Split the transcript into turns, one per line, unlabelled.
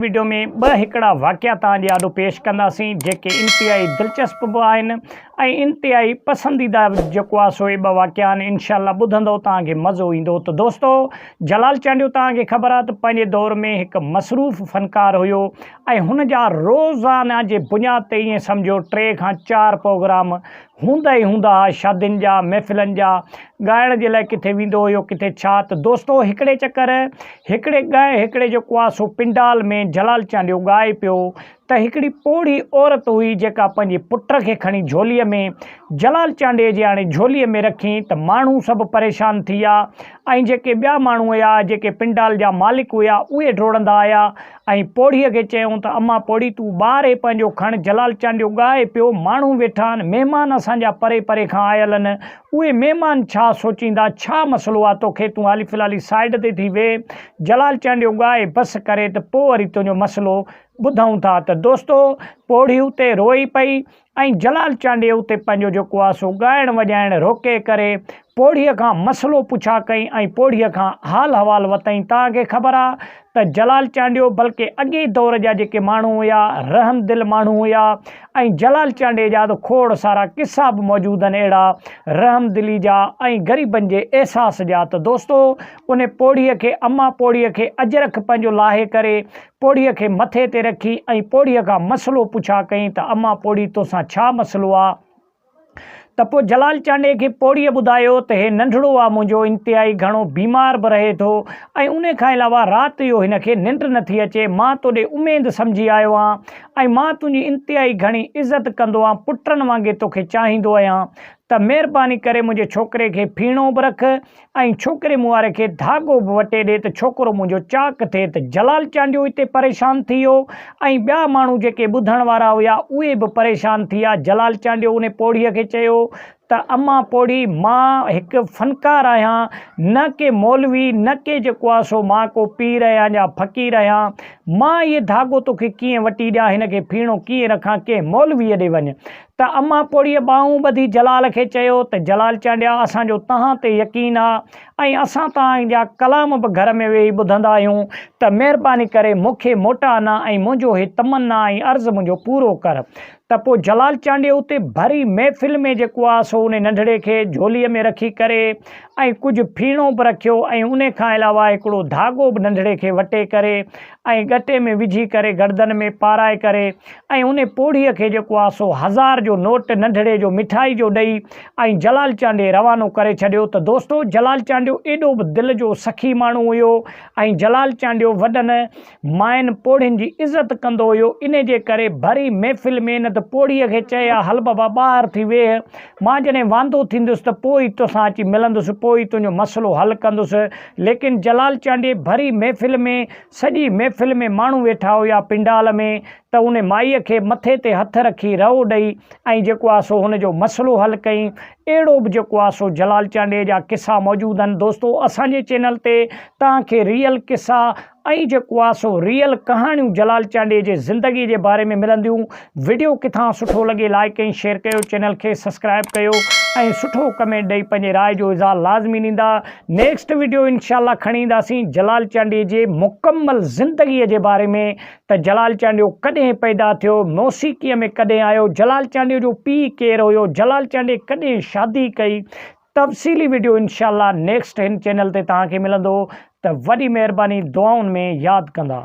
Video ۾ ٻه هڪڙا واقعا توهان جي آڏو پيش ڪنداسين جيڪي انتهائي دلچسپ به آهن ۽ انتهائي پسنديده جيڪو آهي سو اهي ٻه واقعا آهن انشاء الله ٻڌندو توهان کي مزو ايندو ته دوستو جلال چانڊيو توهان کي خبر آهي ته پنهنجي دور ۾ هڪ مصروف فنڪار هيو ۽ هن جا روزانه جي بنياد تي ائين سمجهو ٽي کان چار پروگرام هوندا ئي هوندا ها شادين جا محفلن جا ڳائڻ جي لاء ڪٿي ويندو هيو ڪٿي ڇا ته دوستو هڪڙي چڪر هڪڙي ڳائي هڪڙي جيڪو آ سو پنڊال ۾ جلال چانڊيو ڳائي پيو ته هڪڙي پوڙهي عورت هئي جيڪا پنهنجي پٽ کي کڻي جهوليء ۾ جلال چانڊيي جي آڻي جهوليء ۾ رکي ته ماڻهو سڀ پريشان ٿي ويا ۽ جيڪي ٻيا ماڻهو هيا جيڪي پنڊال جا مالڪ هيا اهي ڊوڙندا آيا ۽ پوڙهيء کي چيائون ته امان پوڙهي تون ٻار هي پنهنجو کڻ جلال چانڊيو ڳائي پيو ماڻهو ويٺا آهن مهمان اسان جا پري پري کان آيل آهن اهي مهمان ڇا سوچيندا ڇا مسئلو آ توکي تون حالي في الحالي سائيڊ تي ٿي ويهه جلال چانڊيو ڳائي بس ڪري ته پوء وري تنهنجو مسئلو ٻڌون ٿا ته دوستو پوڙهي اتي روئي پئي ۽ جلال چانڊيي اتي پنهنجو جيڪو آ سو ڳائڻ وڄائڻ روڪي ڪري پوڙهيء کان مسئلو پڇا ڪئي ۽ پوڙهيء کان حال حوال وتئين توهان کي خبر آ ته جلال چانڊيو بلڪه اڳئين دور جا جيڪي ماڻهو هيا رحم دل ماڻهو هيا ۽ جلال چانڊيي جا ته کوڙ سارا قصا به موجود آهن اهڙا رحم دلي جا ۽ غريبن جي احساس جا ته دوستو ان پوڙهيء کي امان پوڙهيء کي اجرڪ پنهنجو لاهي ڪري پوڙهيء کي مٿي تي رکي ۽ پوڙهيء کان مسئلو پڇا ڪيائين ته امان پوڙهي توسان ڇا مسئلو آ؟ ته پوء جلال چانڊيي کي پوڙهيء ٻڌايو ته هي ننڍڙو آ منهنجو انتهائي گهڻو بيمار به رهي ٿو ۽ انهي کان علاوه رات جو هن کي ننڊ نٿي اچي مان توڏي اميد سمجهي آيو آهيان ۽ مان تنهنجي انتهائي گهڻي عزت ڪندو آهيان پٽن وانگي توکي چاهيندو آهيان ته مهرباني ڪري منهنجي ڇوڪري کي ڦيڻو به رک ۽ ڇوڪري مون واري کي ڌاڳو به وٽي ڏي ته ڇوڪرو منهنجو چاڪ ٿئي ته جلال چانڊيو اتي پريشان ٿي ويو ۽ ٻيا ماڻهو جيڪي ٻڌڻ وارا هيا اهي به پريشان ٿي ويا جلال چانڊيو انهي پوڙهيء کي چيو ته امان پوڙهي مان هڪ فنڪار آهيان نه ڪي مولوي نه ڪي جيڪو آهي سو مان ڪو پير آهيان يا فقير آهيان مان اهي ڌاڳو توکي ڪيئن وٽي ڏيان هن کي ڦيڻو ڪيئن رکان ڪنهن مولويء ڏي وڃ ته امان پوڙهيء ٻانهون ٻڌي جلال کي چيو ته جلال چانڊيا اسان جو توهان تي يقين آ ۽ اسان توهان جا ڪلام به گهر ۾ ويهي ٻڌندا آهيون ته مهرباني ڪري مون کي موٽاء نه ۽ منهنجو هي تمنا ۽ عرض منهنجو پورو ڪر ته پوء جلال چانڊيو اتي ڀري محفل ۾ جيڪو آ سو انهي ننڍڙي کي جهوليء ۾ رکي ڪري ۽ ڪجهه ڦيڻو به رکيو ۽ انهي کان علاوه هڪڙو ڌاڳو به ننڍڙي کي وٽي ڪري ۽ ڳٽي ۾ وجهي ڪري گردن ۾ پارائي ڪري ۽ انهي پوڙهيء کي جيڪو آ سو هزار جو نوٽ ننڍڙي جو مٺائي جو ڏئي ۽ جلال چانڊيي روانو ڪري ڇڏيو ته دوستو جلال چانڊيو ايڏو به دل جو سخي ماڻهو هيو ۽ جلال چانڊيو وڏن ماين پوڙهين جي عزت ڪندو هيو انهي جي ڪري ڀري محفل ۾ نه ته پوڙهيء کي چئي ها هل بابا ٻاهر ٿي ويهه مان جڏهن واندو ٿيندس ته پوء ئي توسان اچي ملندس پوء ئي تنهنجو مسئلو حل ڪندس ليڪن جلال چانڊيي ڀري محفل ۾ سڄي محفل ۾ ماڻهو ويٺا هيا پنڊال ۾ ته ان مائيء کي مٿي تي هٿ رکي رئو ڏئي ۽ جيڪو آ سو هن جو مسئلو حل ڪئين اهڙو به جيڪو آ سو جلال چانڊيي جا قصا موجود آهن دوستو اسان جي چينل تي توهان کي ريئل قصا ۽ جيڪو آ سو ريئل ڪهاڻيون جلال چانڊيي جي زندگي جي باري ۾ ملنديون وڊيو ڪٿان سٺو لڳي لائيڪ ۽ شيئر ڪيو چينل کي سسڪرائب ڪيو ۽ سٺو ڪمينٽ ڏئي پنهنجي راء جو اظهار لازمي ڏيندا نيڪسٽ وڊيو انشاء الله کڻي اينداسين جلال چانڊيي جي مڪمل زندگي جي باري ۾ ته جلال چانڊيو ڪڏهن پيدا ٿيو موسيقي ۾ ڪڏهن آيو جلال چانڊيو جو پيء ڪير هيو جلال چانڊيي ڪڏهن شادي ڪئي تفصيلي وڊيو انشاء الله نيڪسٽ هن چينل تي توهان کي ملندو ته وڏي مهرباني دعائن ۾ ياد ڪندا.